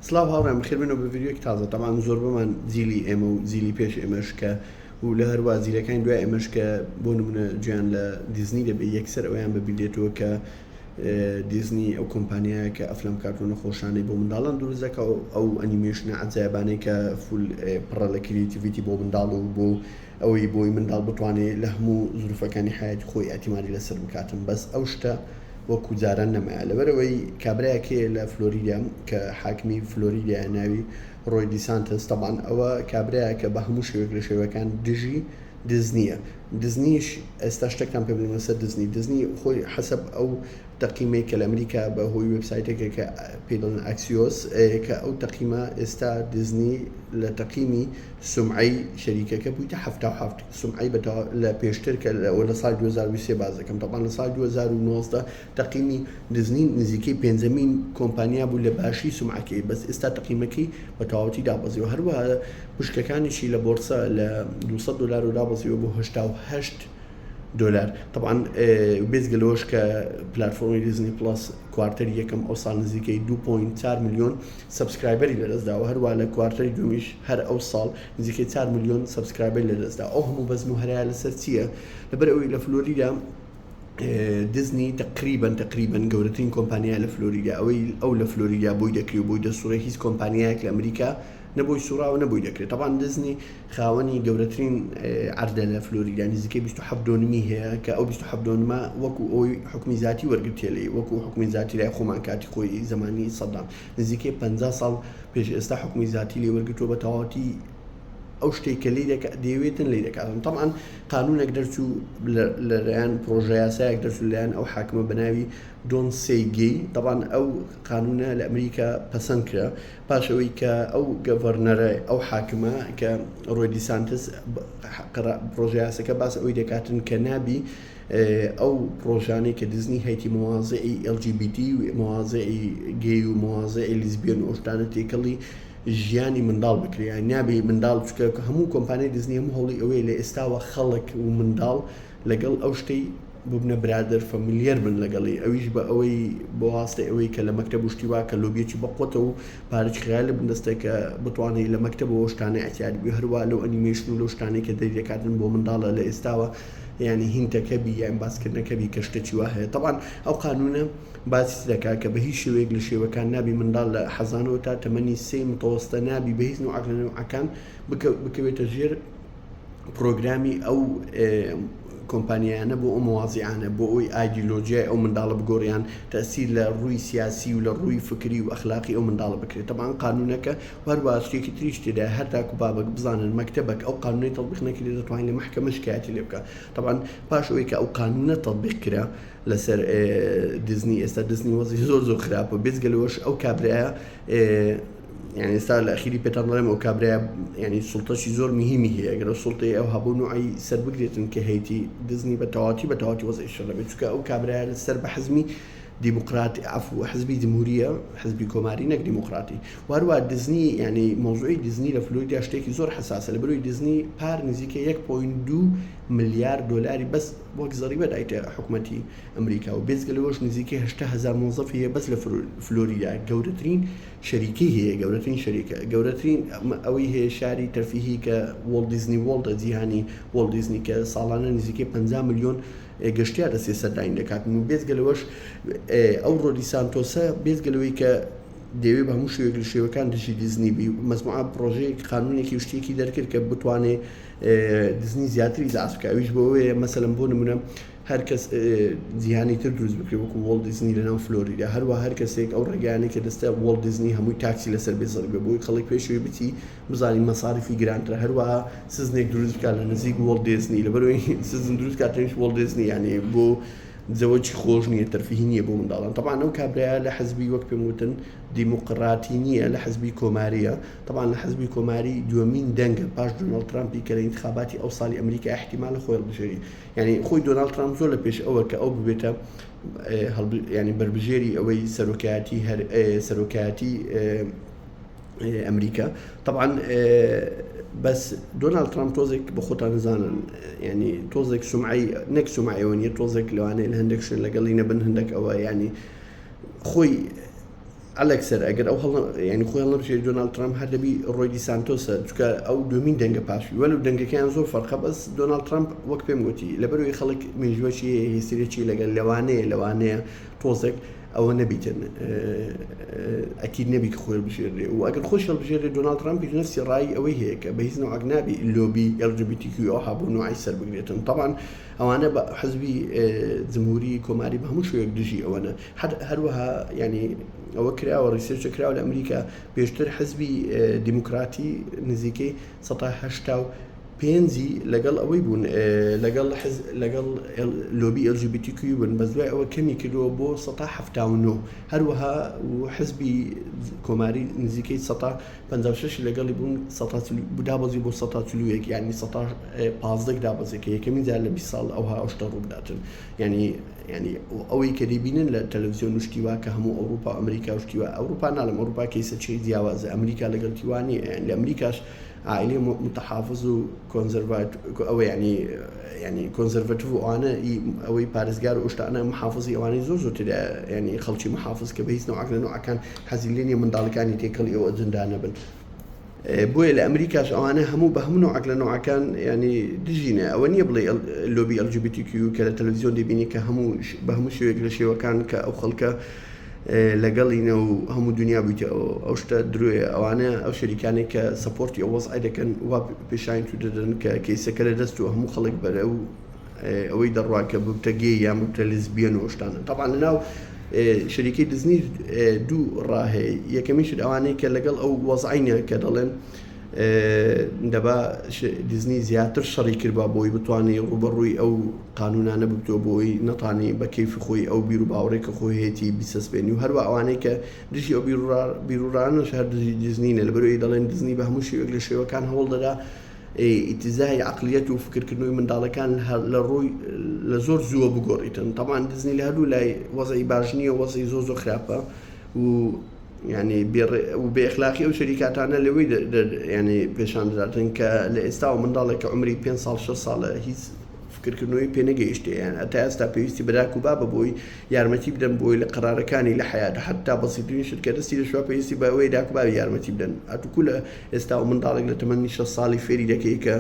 سڵاو هاوڕێیان بەخێربێنەوە بە ڤیدیۆیەکی تازە تەبعەن زۆربەمان جیلی ئێمە و جیلی پێش ئێمەش کە و لە هەروا جیلەکانی دوای ئێمەش کە بۆ نمونە گوێیان لە دیزنی دەبێت یەکسەر ئەویان بەبیر دێتەوە کە دیزنی ئەو کۆمپانیایە کە ئەفلام کارتۆنە خۆشانەی بۆ منداڵان دروست دەکا و ئەو ئەنیمێشنە عەجایبانەی کە full پڕە لە creativity بۆ منداڵ و بۆ ئەوەی بۆی منداڵ بتوانێت لە هەموو زروفەکانی حیاتی خۆی ئیعتیمادی لەسەر بکاتن بەس ئەو شتە وەکو جاران نەمایە لەبەرئەوەی کابرایەک هەیە لە فلۆریدا کە حاکمی فلۆریدایە ناوی ڕۆی دیسانتس تەبعەن ئەوە کابرایەکە بە هەموو شێوەیەک لە شێوەکان دژی دزنیە دزنیش ئێستا شتێکتان پێ بڵێم لەسەر دزنی دزنی خۆی حەسەب ئەو تەقیمەی کە لە ئەمریکا بە هۆی وێبسایتێکە کە پێی دەڵێن ئاکسیۆس کە ئەو تەقیمە ئێستا دزنی لە تەقیمی سومعەی شەریکەکە بوویتە 77 سومعەی بە لە پێشتر کە لە ساڵی 2023 باس دەکەم تەبعەن لە ساڵی 2019 تەقیمی دزنی نزیکەی پێنجەمین کۆمپانیا بوو لە باشی سومعەکەی بەس ئێستا تەقیمەکەی بە تەواوەتی دابەزیوە هەروەها پشکەکانیشی لە بۆرسە لە 200 دلار و دابەزیوە بۆ 88 دۆلار تەبعەن بێجگە لەوەش کە پلاتفۆرمی دیزنی پڵەس quarter ی یەکەم ئەو ساڵ نزیکەی 2.4 ملیۆن subscriber ی لەدەستداوە هەروە لە quarter ی دووەمیش هەر ئەو ساڵ نزیکەی 4 ملیۆن subscriber لەدەستدا ئەو هەموو بەزم و هەرایە لەسەر چییە لەبەر ئەوەی لە فلۆریدا دزنی تقریبا تقریبا گەورەترین کۆمپانیا لە فلۆریدا ئەوەی ئەو لە فلۆریدا بۆی دەکری و بۆی دەسوڕێ هیچ کۆمپانیایەک لە ئەمریکا نە بۆی سوڕاوە نە بۆی دەکرێت تەبان دزنی خاوەنی گەورەترین عەردە لە فلۆریدا نزیکەی 27 دۆنمی هەیە کە ئەو 27 دۆنمە وەکو ئەوی حکومی زاتی وەرگرتیە لێی وەکو حکومی زاتی لای خۆمان کاتی خۆی زمانی سەدام نزیکەی 50 ساڵ پێش ئێستا حکومی زاتی لێ وەرگرتووە بە تەواوەتی ئەو شتێک کە لی دەکات دەیەوێتن لی دەکاتن طبعا قانونێک دەرچوو لەلایەن پرۆژە یاسایەک دەرچوو لەلایەن ئەو حاکمە بە ناوی Don't Say Gay طبعا ئەو قانونە لە ئەمریکا پەسەند کرا پاش ئەوەی کە ئەو governor ە ئەو حاکمە کە ڕۆی دیسانتس پرۆژەیاسەکە باس ئەوەی دەکاتن کە نابی ئەو پرۆژانەی کە دزنی هەیتی موازعی LGBT و موازعی گەی و موازعی لیزبیان و ئەوشتانە تێکەڵی ژیانی منداڵ بکرێ یان نابی منداڵ چکە هەموو کۆمپانیای دزنی هەموو هەوڵی ئەوەیە لە ئێستاوە خەڵک و منداڵ لەگەڵ ئەو شتەی ببنە برادەر familiar بن لەگەڵی ئەویش بە ئەوەی بۆ واستەی ئەوەی کە لە مەکتەب و شتی وا کە لۆبیەکی بەقوەتە و پارەی خەیالی بن دەستێ کە بتوانێت لە مەکتەبەوە شتانە ئیعتیاد بی هەروا لەو ئەنیمەیشن و لەو شتانەی کە دەری دەکاتن بۆ منداڵە لە ئێستاوە یعنی hint ەکە بی یان باسکردنەکە بی کە شتێکی وا هەیە تەبعەن ئەو قانونە باسی دەکات کە بە هیچ شێوەیەک لە شێوەکان نابی منداڵ لە حەزانەوە تا تەمەنی سێی متەوەستە نابی بە هیچ نوعەک لە نوعەکان بکەوێتە ژێر پرۆگرامی ئەو کۆمپانیایانە بۆ ئەو مەوازیعانە بۆ ئەوی ئایدیلۆجیای ئەو منداڵە بگۆڕیان تەسیر لە ڕووی سیاسی و لە ڕووی فکری و ئەخلاقی ئەو منداڵە بکرێت تەبعەن قانونەکە هەروە شتێکی تریش تێدا هەر تاک و بابەک بزانن مەکتەبەک ئەو قانونەی تەطبیق نەکرێت دەتوانین لە مەحکەمە شکایەتی لێ بکە تەبعەن پاش ئەوەی کە ئەو قانونە تەطبیق کرا لەسەر دیزنی ئێستا دیزنی وەزی زۆر زۆر خراپە بێجگە لەوەش ئەو کابرایە یعنی ئێستا لە ئەخیری پێتان دەڵێم ئەو کابرایە یعنی سوڵتەشی زۆر مهمی هەیە گەر سوڵتەی ئەو هەبوو نوعی سەر بگرێتن کە هەیتی دزنی بە تەواتی بە تەواتی وەزعی شەڕ دەبێت چونکە ئەو کابرایە لەسەر بە حزمی دیموکراتی عفو حزبی جمهوریە حزبی کۆماری نەک دیموکراتی واروا دزنی یعنی مۆزوعی دزنی لە فلۆریدا شتێکی زۆر حساسە لە بەروی دزنی پار نزیکە 1.2 ملیار دلاری بەس وەک زەریبە دایتە حکومەتی ئەمریکا و بێجگە لەوەش نزیکەی 80 هەزار مۆزەفی هەیە بەس لە فلۆریدا گەورەترین شەریکەی هەیە گەورەترین شەریکە گەورەترین ئەوەی هەیە شاری تەرفیهی کە وۆڵت دیزنی وۆڵدە جیهانی وۆڵت دیزنی کە ساڵانە نزیکەی 50 ملیۆن گەشتیار دەستێ سەردانی دەکات و بێجگە لەوەش ئەو ڕۆدی سانتۆسە بێجگە لەوەی کە دەیەوێ بە هەموو شێوەیەک لە شێوەکان دژی دیزنی بی مەجموعە پرۆژەیەک قانونێکی و شتێکی دەرکرد کە بتوانێ دیزنی زیاتری زاز بکە ئەویش بۆ ئەوەیە مەسەلەن بۆ نمونە هەر کەس جیهانی تر دروست بکرێت وەکو وۆڵت دیزنی لەناو فلۆریدا هەروە هەر کەسێک ئەو ڕێگایانەی کە دەستە وۆڵت دیزنی هەمووی tax ی لەسەر بێ زەڕی بێ بۆی خەڵک پێشەوەی بچی بزانین مەساریفی گرانترە هەروەها سزنێک دروست بکات لە نزیک وۆڵت دیزنی لەبەرەوەی سزن دروست کاتنیش وۆڵت دیزنی یعنی بۆ جەوەکی خۆش نییە تەرفیهی نییە بۆ منداڵان تەبعەن ئەو کابرایە لە حزبی وەک پێم وتن دیموقراتی نییە لە حزبی کۆماریە تەبعەن لە حزبی کۆماری دووەمین دەنگە پاش دۆناڵد ترامپی کە لە ئینتخاباتی ئەو ساڵی ئەمریکا احتیمال خۆی هەڵبژێری یعنی خۆی دۆناڵد ترامپ زۆر لە پێش ئەوە کە ئەو ببێتە ینی بەربژێری ئەوەی سەرۆکایەتی هەر سەرۆکایەتی ئەمریکا طبعا بەس دۆناڵد ترامپ تۆزێک بە خۆتان نزانن ینی تۆزێک سمعی نەک سمعیەوە نیە تۆزێک لەوانەیە لە هەندێک شوێن لەگەڵی نەبن هەندێک ئەوە ینی خۆی. ئەلەکسەر ئەگەر ئەو هەڵ یانی خۆی هەڵنەبژێری دۆناڵد ترەمپ هەر دەبی ڕۆی دیسانتۆسە چونکە ئەو دووەمین دەنگە پاشی وەلو دەنگەکەیان زۆر فەرقە بەس دۆناڵد ترەمپ وەک پێم گوتی لەبەرەوەی خەڵک مێژوەکی هەیە هیستریەکی لەگەل لەوانەیە لەوانەیە تۆزێک ئەوە نەبیتن ئەکید نەبی کە خۆی هەڵبژێرێ و ئەگەر خۆش هەڵبژێرێ دۆناڵد ترەمپیش نەفسی ڕای ئەوەی هەیە کە بە هیچ نەوعێک نابی لۆبی LGBTQ ئەوها بۆ نوعی سەر بگرێتن تەبعەن ئەوانە بە حزبی جمهوری کۆماری بە هەموو شێوەیەک دژی ئەوەنە هەروەها ینی ئەوە کراوە research ە کراوە لە ئەمریکا پێشتر حزبی دیموکراتی نزیکەی 85ی لەگەڵ ئەوەی بوون لەگەڵ لەگەڵ لۆبی LGBTQ بوون بەس دوای ئەوە کەمی کردووە بۆ 79 هەروەها حزبی کۆماری نزیکەی 56 لەگەڵی بوون دابەزی بۆ 41 یعنی 15 دابەزێک یەکەمین جار لە 20 ساڵ ئەوها ئەو شتە ڕووبداتن یعنی یانی ئەوەی کە دەیبینن لە تەلەفزیۆن و شتی وا کە هەموو ئەوروپا و ئەمریکا و شتی وا ئەوروپا ناڵێم ئەوروپا کەیسە چی جیاوازە ئەمریکا لەگەڵ تی وا نییە یانی لە ئەمریکاش عائیلەی متحافظ و کۆنزەرڤات ئەوە یانی یانی کۆنزەرڤەتیڤ و ئەوانە ئەوەی پارێزگار و شتانە محافظی ئەوانەی زۆر زۆر تێدا یانی خەڵکی محافظ کە بە هیچ نەوعەک لە نەوعەکان حەزی لێ نییە منداڵەکانی تێکەڵی ئەو ئەجندا نەبن. بۆیە لە ئەمریکاش ئەوانە هەموو بە هەموو نەوعەک لە نەوعەکان ینی دژینە ئەوە نییە بڵێ لۆبی LGBTQ کە لە تەلەڤزیۆن دەبینی کە هەموو بە هەموو شێوەیەک لە شێوەکان کە ئەو خەڵکە لەگەڵینە و هەموو دنیا بوویتە ئەو شتە درۆیە ئەوانە ئەو شەریکانێک کە support ی ئەو وەزعی دەکەن وا پێشانی تو دەدەن کە کەیسەکە لە دەست و هەموو خەڵک بەرە و ئەوەی دەڕوا کە ببتە gay یان ببتە lesbian و شتانە تەبعەن لەناو شەریکەی دزنی دوو ڕا هەیە یەکەمی شت ئەوانەی کە لەگەڵ ئەو وەزعینە کە دەڵێن دەبا دیزنی زیاتر شەڕی کردبا بۆی بتوانێت ڕوبەڕووی ئەو قانونانە ببتەوە بۆی نەتانی بە کەیفی خۆی ئەو بیر و باوەڕێک کە خۆی هەیەی بیسەسپێنی و هەروە ئەوانەی کە دژی ئەو بیرڕانەش هەر دژی دیزنینە لەبەرەوەی دەڵێن دیزنی بە هەموو شێوەیەک لە شێوەکان هەوڵ دەدا ئیتزای عەقلیەت و فکرکردنەوەی منداڵەکان لە ڕووی لە زۆر زووە بگۆڕیتن تەبان دزنی لە هەردوو لای وەزعی باش نییە وەزعی زۆر زۆر خراپە و ینی و بێ ئەخلاقی ئەو شەریکاتانە لەوەی ینی پێشان دەداتن کە لە ئێستاوە منداڵێک کە عمری 5 ساڵ 6 ساڵە هیچ فکرکردنەوەی پێ نەگەیشتێ یان تا ئێستا پێویستی بەداک و بابە بۆی یارمەتی بدەن بۆی لە قەرارەکانی لە حیات حتا بەسیترین شت کە دەستی لە شووا پێویستی بە ئەوەی داک و بابی یارمەتی بدەن ئەتوکو لە ئێستا و منداڵێک لە تەمەنی 6 ساڵی فێری دەکەی کە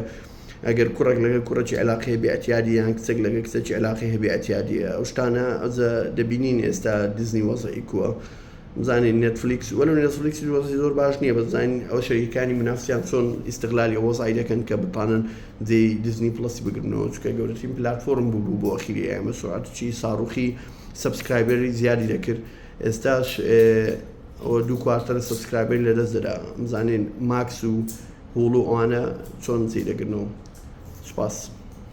ئەگەر کوڕێک لەگەڵ کوڕێکی عێلاقی هەبێ ئەتیادی یان کچێک لەگەڵ کچێکی عێلاقی هەبێ ئەتیادیە ئەو شتانە ئەوجا دەبینین ئێستا دیزنی وەزعی کووە بزانین نێتفلیکس وەلو نێتفلیکس وەزعی زۆر باش نییە بەس بزانین ئەو شەریکانی منافسیان چۆن ئیستغلالی ئەو وەزعی دەکەن کە بتوانن جێی دیزنی پڵەسی بگرنەوە چونکە گەورەترین پلاتفۆرم بوو بوو بۆ ئەخیری ئێمە سرعەتێکی ساڕوخی subscriber ی زیادی دەکرد ئێستاش ئەوە دوو quarter ە subscriber ی لەدەست دەدا بزانین ماکس و هوڵ و ئەوانە چۆن جێی دەگرنەوە سوپاس.